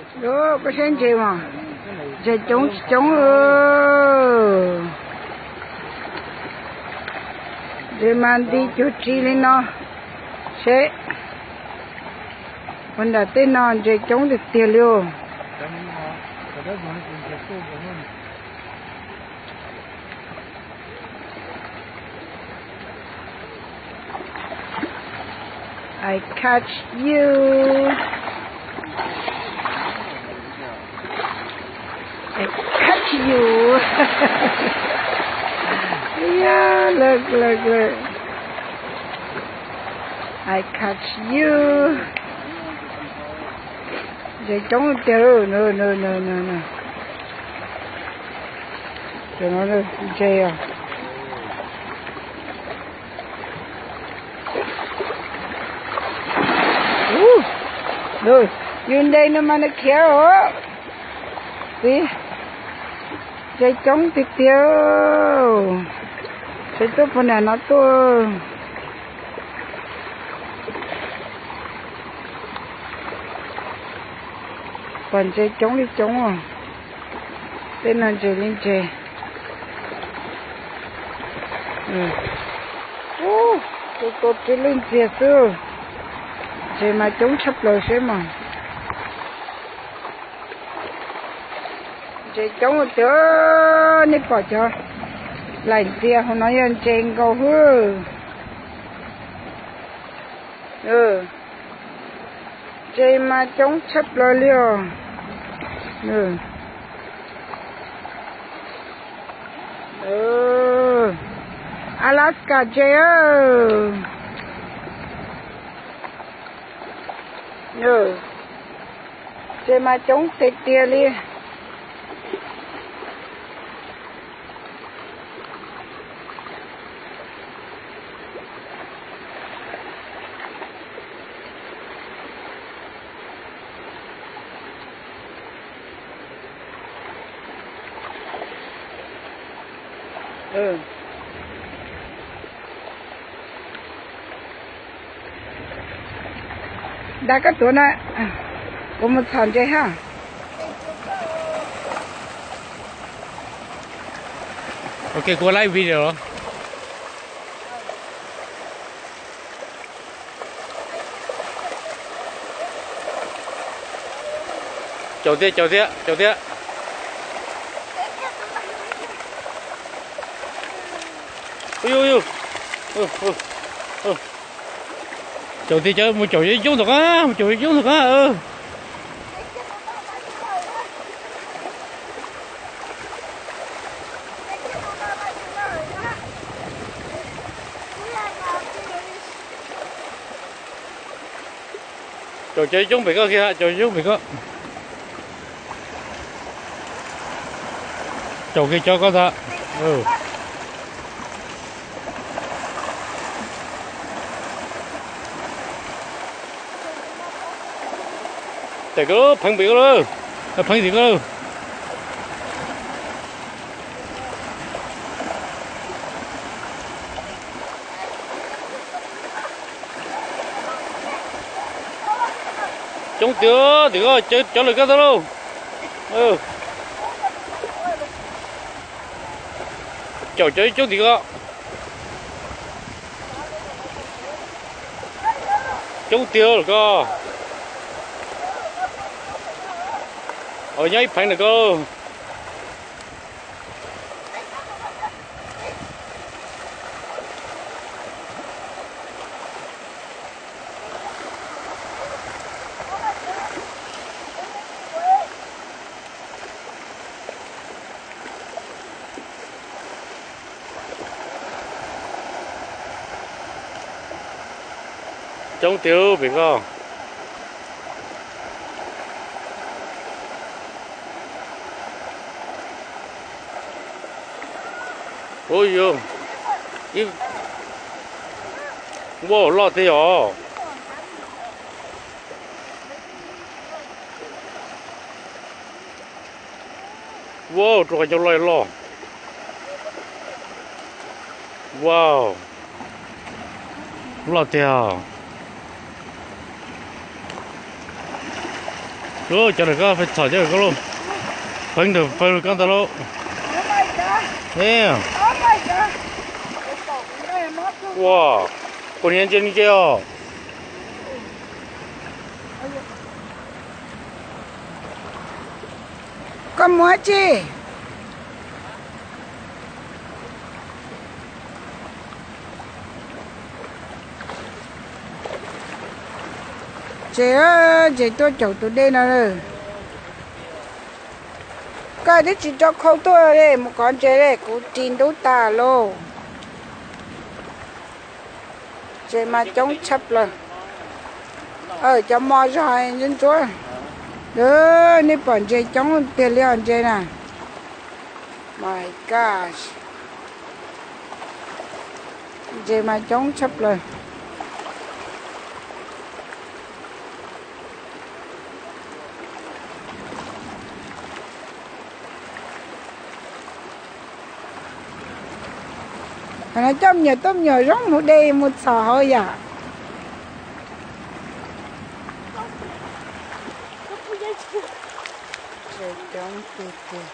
Koj saib ntses mas, ntses coob tsis coob. Ntses mas nti cuag tsi li no. Seb, ua nram tej no ntses coob tiag tiag li os. I catch you. I catch you. Yeah, look, look, look. I catch you. Ntses coob tiag, no, no, no, no, no. Cov no ntses os. Yus ntes no mas nws khiav os. Txiv, ntses coob tiag tiag. Seb tuaj puag nram no tuaj. Pom ntses coob li coob os. Tej no ntses li ntses. Tus tua tib leej ntxiag xwb. Ntses mas coob tshaj plaws seb mas. Ntses coob tiag, nej pom cov laim ntxias hauv no yog ntses nkaus xwb. Ntses mas coob tshaj plaws li os. Alaska ntses. Ntses mas coob tiag tiag li. Da koj tuav na, kuv mus txhom ntses ha. Ok, kuv laib video. Caum thiab, caum thiab, caum thiab. Caum tiag, caum, mus caum coob tom qab, mus caum coob tom qab. Caum cov coob pem koj kiag, caum coob pem koj. Caum kiag cov koj ntag. Tes koj, pheev pem koj lawm, pheev tim koj lawm. Coob tiag, tim koj, cov lawm koj tau lauj. Caum cov coob tim koj. Coob tiag koj. Nyob ib pheev ntawm koj. Coob tiag pem koj. Ua, loj tiag os. Ua, rau qhov ncauj loj loj. Wow, loj tiag. Ua cov ntawm koj pheej txhom cov koj lauj. Peev ntawm peev koj ntawd lauj. Ua, kuv niam ntse ntse os. Koj muab tsi. Ntses, ntses tuaj caum tus dej no. Koj twb tsis rau khau tuaj li mus kov ntses li, kuv ris ntub tas lauj. Ntses mas coob tshaj plaws. Cov mos zog ntsuab ntsuab. Nej pom ntses coob tiag li os ntses na. My gosh. Ntses mas coob tshaj plaws. Qhov no coj me nyuam tuaj, me nyuam zoo mus de mus txhom hauv yam. Coob tiag tiag.